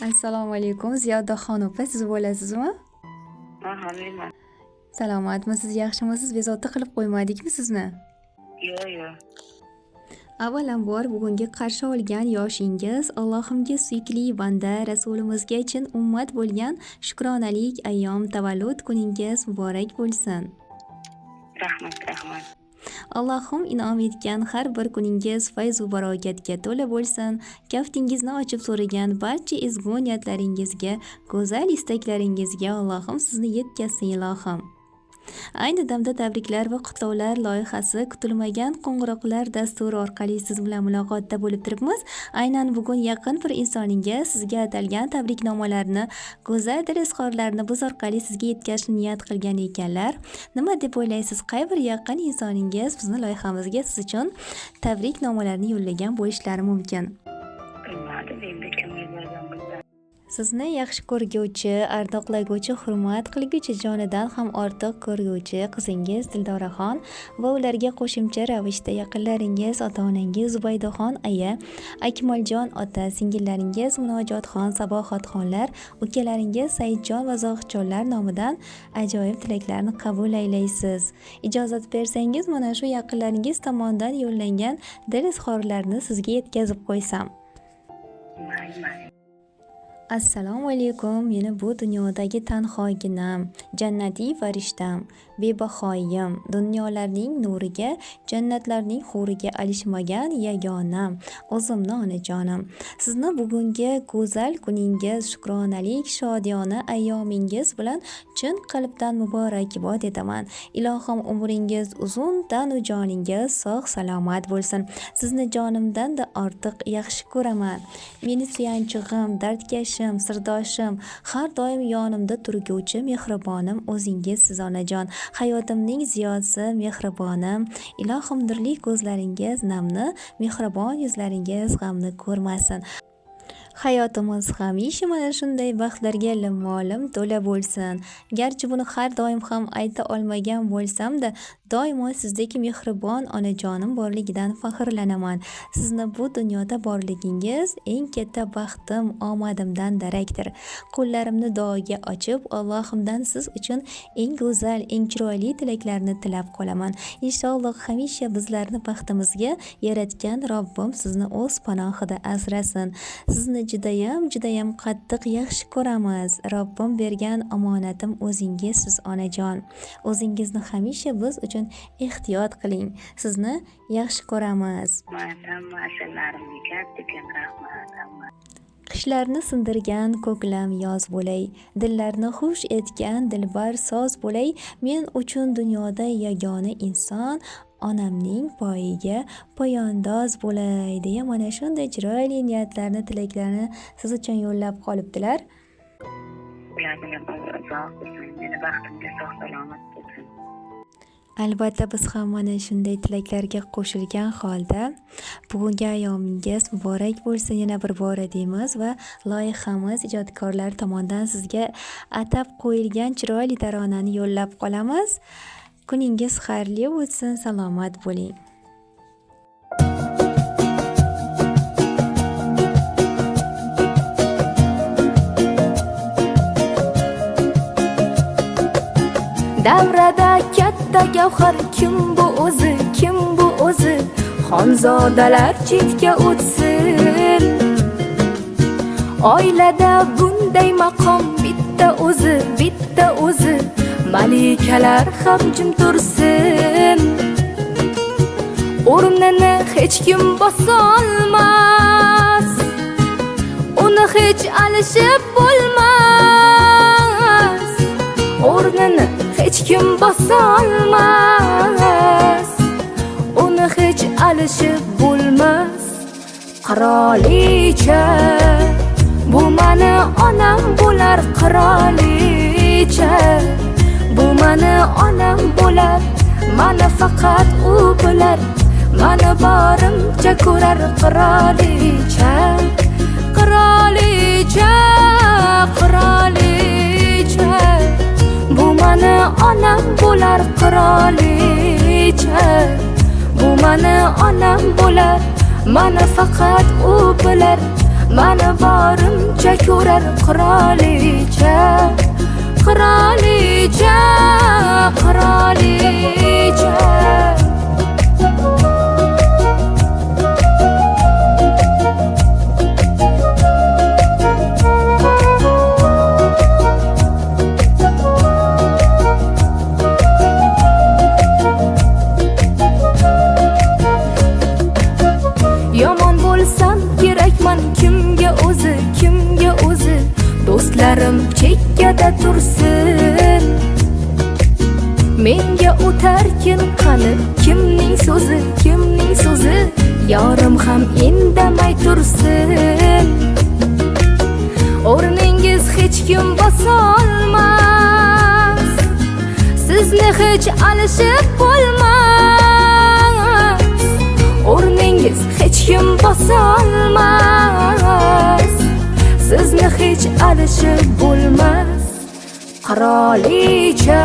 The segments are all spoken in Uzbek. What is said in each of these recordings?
Assalomu alaykum, Ziyodaxon opa, siz bo'lasizmi? Aha, menman. Salomatmisiz, yaxshimisiz? Bezovta qilib qo'ymadikmi sizni? Yo'q, yo'q. Avvalambor bugungi qarshi olgan yoshingiz Allohimga suyukli banda Rasulimizga chin ummat bo'lgan shukronalik ayyom tavallud kuningiz muborak bo'lsin. Rahmat, rahmat. Allohim in'om etgan har bir kuningiz fayz va barokatga to'la bo'lsin. Kaftingizni ochib so'ragan barcha ezgu niyatlaringizga, go'zal istaklaringizga Allohim sizni yetkazsin, ilohim. Ayni damda tabriklar va qutlovlar loyihasi kutilmagan qo'ng'iroqlar dasturi orqali siz bilan muloqotda bo'lib turibmiz. Aynan bugun yaqin bir insoningiz sizga atalgan tabriknomalarni, go'zal dil izhorlarini biz orqali sizga yetkazishni niyat qilgan ekanlar. Nima deb o'ylaysiz, qay bir yaqin insoningiz bizni loyihamizga siz uchun tabriknomalarni yo'llagan bo'lishlari mumkin? Bilmadim, endi kim yuborgan bo'lsa. Sizni yaxshi ko'rguvchi, ardoqlaguvchi, hurmat qilguvchi, jonidan ham ortiq ko'rguvchi qizingiz Dildoraxon va ularga qo'shimcha ravishda yaqinlaringiz, ota-onangiz Zubaydaxon aya, Akmaljon ota, singillaringiz Munojotxon, Sabohatxonlar, ukalaringiz Saidjon va Zohidjonlar nomidan ajoyib tilaklarni qabul aylaysiz. Ijozat bersangiz, mana shu yaqinlaringiz tomonidan yo'llangan dil izhorlarini sizga yetkazib qo'ysam. Mayli, mayli. Assalomu alaykum, meni bu dunyodagi tanhoginam, jannatiy farishtam, bebahoyim, dunyolarning nuriga, jannatlarning huriga alishmagan yagonam, o'zimni onajonim. Sizni bugungi go'zal kuningiz, shukronalik, shodiyona ayyomingiz bilan chin qalbdan muborakbod etaman. Ilohim umringiz uzun, tanu joningiz sog' salomat bo'lsin. Sizni jonimdan-da ortiq yaxshi ko'raman. Meni suyanchig'im, dardkashim, sirdoshim, har doim yonimda turguvchi mehribonim o'zingiz siz onajon. Hayotimning ziyosi mehribonim. Ilohim nurli ko'zlaringiz namni, mehribon yuzlaringiz g'amni ko'rmasin. Hayotimiz hamisha mana shunday baxtlarga limmo-lim to'la bo'lsin. Garchi buni har doim ham ayta olmagan bo'lsam-da, doimo sizdek mehribon onajonim borligidan faxrlanaman. Sizni bu dunyoda borligingiz eng katta baxtim, omadimdan darakdir. Qo'llarimni duoga ochib, Allohimdan siz uchun eng go'zal, eng chiroyli tilaklarni tilab qolaman. Inshaalloh hamisha bizlarni baxtimizga yaratgan Robbim sizni o'z panohida asrasin. Sizni judayam, judayam qattiq yaxshi ko'ramiz. Robbim bergan omonatim o'zingiz siz onajon. O'zingizni hamisha biz uchun ehtiyot qiling. Sizni yaxshi ko'ramiz. Rahmat, hamma asallarimga kattakon rahmat, hamma. Qishlarni sindirgan ko'klam yoz bo'lay, dillarni xush etgan dilbar soz bo'lay. Men uchun dunyoda yagona inson onamning poyiga poyandoz bo'lay deya mana shunday chiroyli niyatlarni, tilaklarni siz uchun yo'llab qolibdilar. Ularning umri uzoq bo'lsin, meni baxtimga sog' salomat bo'lsin. Albatta biz ham mana shunday tilaklarga qo'shilgan holda bugungi ayyomingiz muborak bo'lsin yana bir bora deymiz va loyihamiz ijodkorlari tomonidan sizga atab qo'yilgan chiroyli taronani yo'llab qolamiz. Kuningiz xayrli o'tsin, salomat bo'ling. Davrada katta gavhar kim bu o'zi, kim bu o'zi? Xonzodalar chetga o'tsin. Oilada bunday maqom bitta o'zi, bitta o'zi. Malikalar ham jim tursin. O'rnini hech kim bosolmas, uni hech alishib bo'lmas. O'rnini hech kim bosolmas, uni hech alishib bo'lmas. Qirolicha, bu mani onam bo'lar qirolicha. Bu mani onam bo'lar, mani faqat u bilar, mani borimcha ko'rar qirolicha. Qirolicha, qirolicha, bu mani onam bo'lar qirolicha. Bu mani onam bo'lar, mani faqat u bilar, Mani borimcha ko'rar qirolicha, qirolicha, qirolicha. Yomon bo'lsam kerakman kimga o'zi, kimga o'zi, do'stlarim chekkada tursin. Menga o'tarkin qani kimning so'zi, kimning so'zi, yorim ham indamay tursin. O'rningiz hech kim bosolmas, sizni hech alishib bo'lmas. O'rningiz hech kim bosolmas, sizni hech alishib bo'lmas. Qirolicha,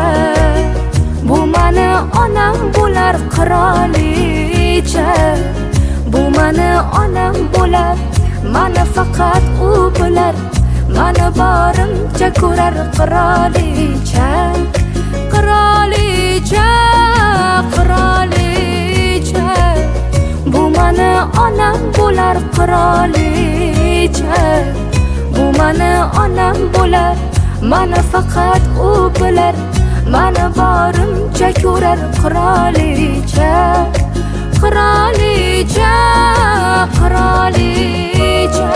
bu mani onam bo'lar qirolicha, bu mani onam bo'lar, mani faqat u bilar, mani borimcha ko'rar qirolicha, qirolicha, qirolicha. Bu mani onam bo'lar qirolicha, bu mani onam bo'lar, mani faqat u bilar, mani borimcha ko'rar qirolicha, qirolicha, qirolicha.